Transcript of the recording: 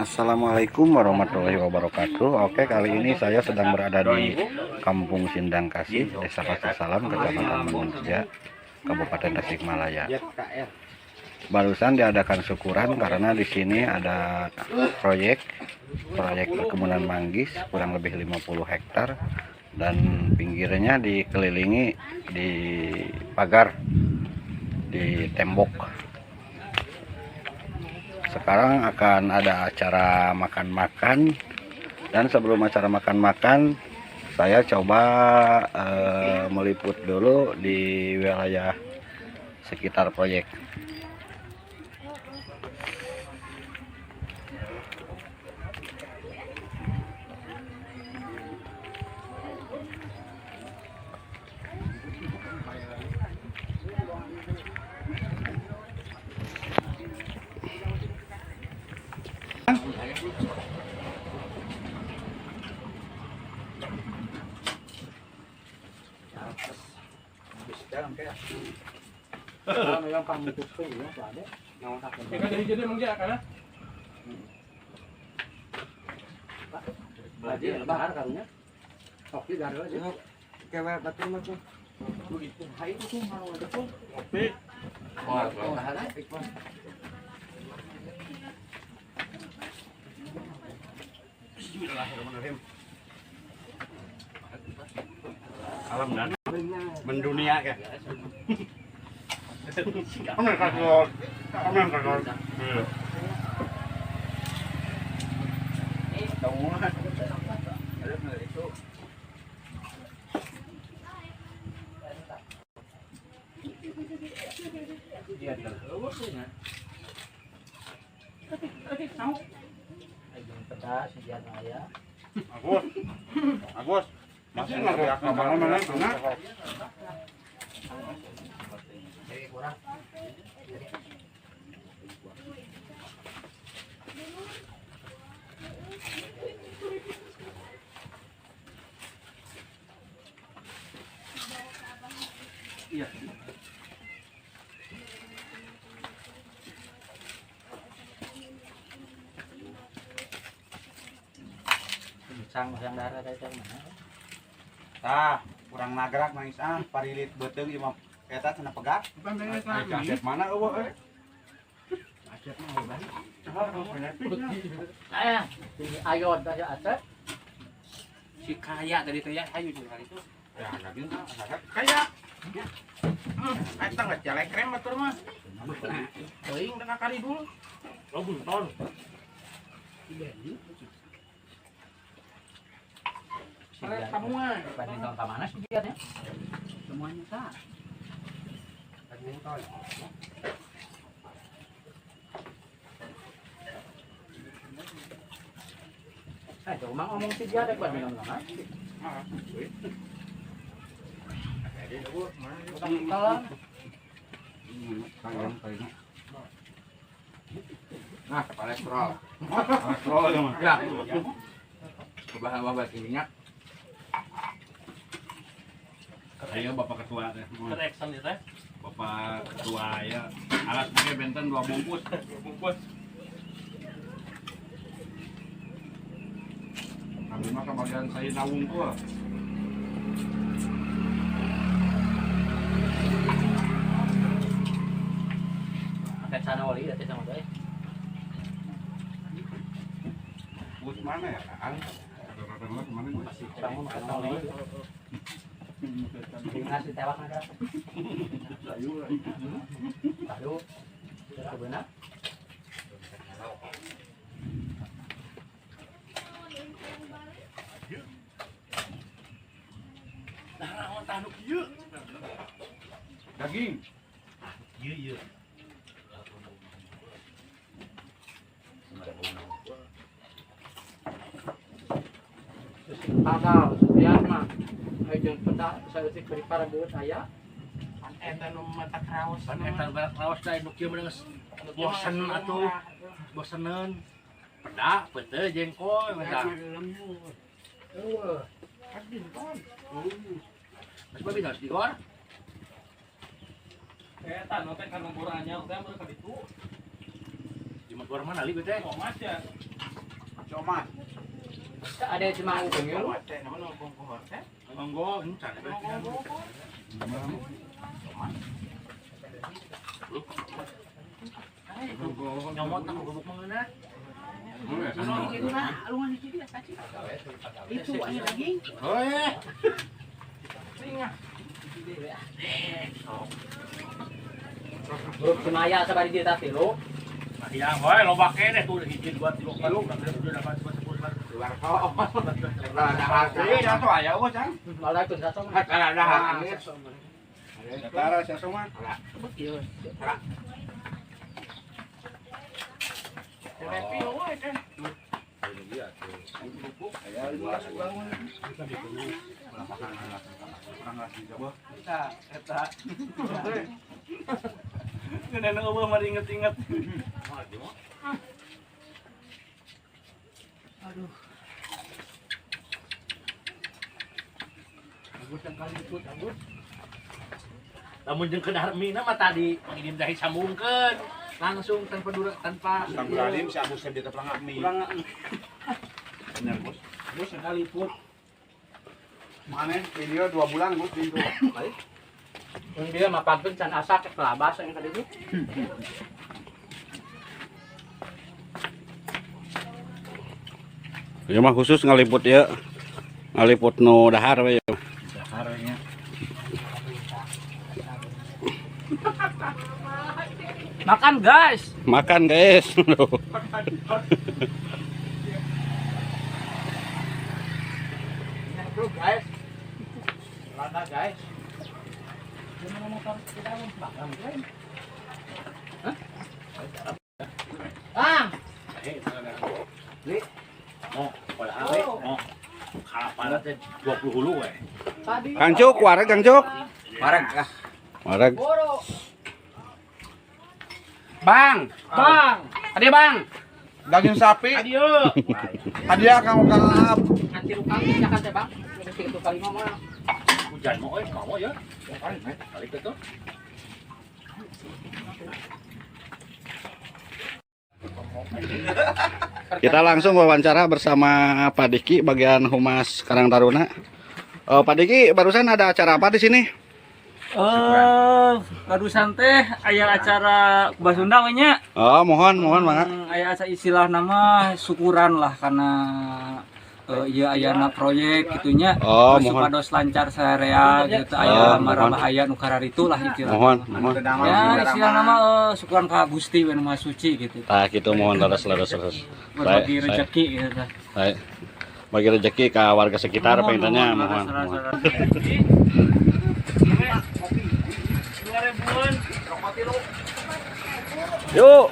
Assalamualaikum warahmatullahi wabarakatuh. Oke, kali ini saya sedang berada di Kampung Sindangkasih, Desa Pasir Salam, Kecamatan Mangunreja, Kabupaten Tasikmalaya. Barusan diadakan syukuran karena di sini ada proyek proyek perkebunan manggis kurang lebih 50 hektar dan pinggirnya dikelilingi di pagar, di tembok. Sekarang akan ada acara makan-makan, dan sebelum acara makan-makan saya coba meliput dulu di wilayah sekitar proyek. Bismillahirrahmanirrahim. Alam dan mendunia ya. Amin kasih. Amin kasih. Agus, Agus, masih nggak mana mana mana? Iya. Sang yang darah dari mana? Tah, kurang nagrak nangis ah, parilit beuteung ieu mah eta cenah pegat. Ai kaset mana eueuh euy? Aset mah hebat. Ah, ayo dah aset. Si kaya tadi teh ya, ayo jeung kali itu. Ya, agak kaya. Eta geus jelek krem batur mah. Teuing da kali dulu. Lo bunton. Tabungan. Badminton ka mana sih dia nya? Semuanya sah. Badminton. Eh, cuma ngomong sih dia ada badminton ka mana? Nah, kolesterol. Kolesterol ya mah. Ya. Bahan-bahan minyak. Ayo Bapak Ketua teh. Action ya teh. Bapak Ketua ya. Alas pakai benten 2 bungkus. 2 bungkus. Kami mah kebagian saya nawung tuh. Pakai sana oli ya teh sama teh. Bus mana ya, Kang? Kemana gue? Kamu makan oli. Ngasih tewak ada. Lalu. Kebenar. Nah, naon tah nu kieu? Daging. Ieu ieu. Padahal biar mah ayo peda saeutik beri para beut aya. Eta nu mata kraos. Pan eta nu mata kraos da nu kieu mah geus bosen atuh. Boseneun. Peda peuteuh jengkol mah. Eueuh. Mas babi harus digor. Eta nu teh kana boranya teh mun ka ditu. Di motor mana li teh? Thomas ya. Cuma. Ada cuma unggul. Monggo, encan. Nyomot tah gubuk mengeuna. Itu aya daging. Heuh. Grup Senaya sabari dia teh lo. Yang wae loba keneh tuh hiji 2 3 4 5 6 7 8 9 10 Deui da tuh aya eueuh, Cang. Malah itu satu mah. Ada Tara sia mah. Ngeunah eueuh mah inget-inget. Aduh. Agus yang kali ikut, Agus. Lamun jeung ke dahar mie mah tadi mengirim dahi sambungkeun langsung tanpa dura tanpa Astagfirullahaladzim, si Agus teh tetep langak mie. Bener, Bos. Agus sekali put. Mana video 2 bulan Gus di itu. Yang dia mah pantun can asak kelabas yang tadi itu. Ieu mah khusus ngaliput ya. Ngaliput nu dahar we. Dahar nya. Makan guys. Makan guys. Bro guys. Lada guys. Hah? Bang. Oh, padahal oh. Kalapana teh 20 hulu we. Kang Cuk, wareg Kang Cuk. Wareg ah. Wareg. Bang, Bang. Hadiah bang. Daging sapi. Hadiah. Hadiah kang kalap. Nanti lu kali ya kan teh bang. Itu kali mah. Hujan mau euy, mau ya. Balik tuh. Kita langsung wawancara bersama Pak Diki bagian Humas Karang Taruna. Pak Diki, barusan ada acara apa di sini? Barusan teh aya acara Kubah Sunda we nya. Oh, mohon banget. Aya acara istilah nama syukuran lah karena ieu ayana proyek gitunya. Oh, mohon. Supados lancar sarea gitu aya Oh, mara mohon. bahaya nu kararitu lah istilah. Mohon, mohon. Ya istilah nama syukuran ka Gusti we nu Maha Suci gitu. Tah gitu mohon leres leres leres. Berbagi rezeki gitu. Baik. Bagi rezeki ke warga sekitar pengennya mohon. Leres, Mohon. leres. Yuk.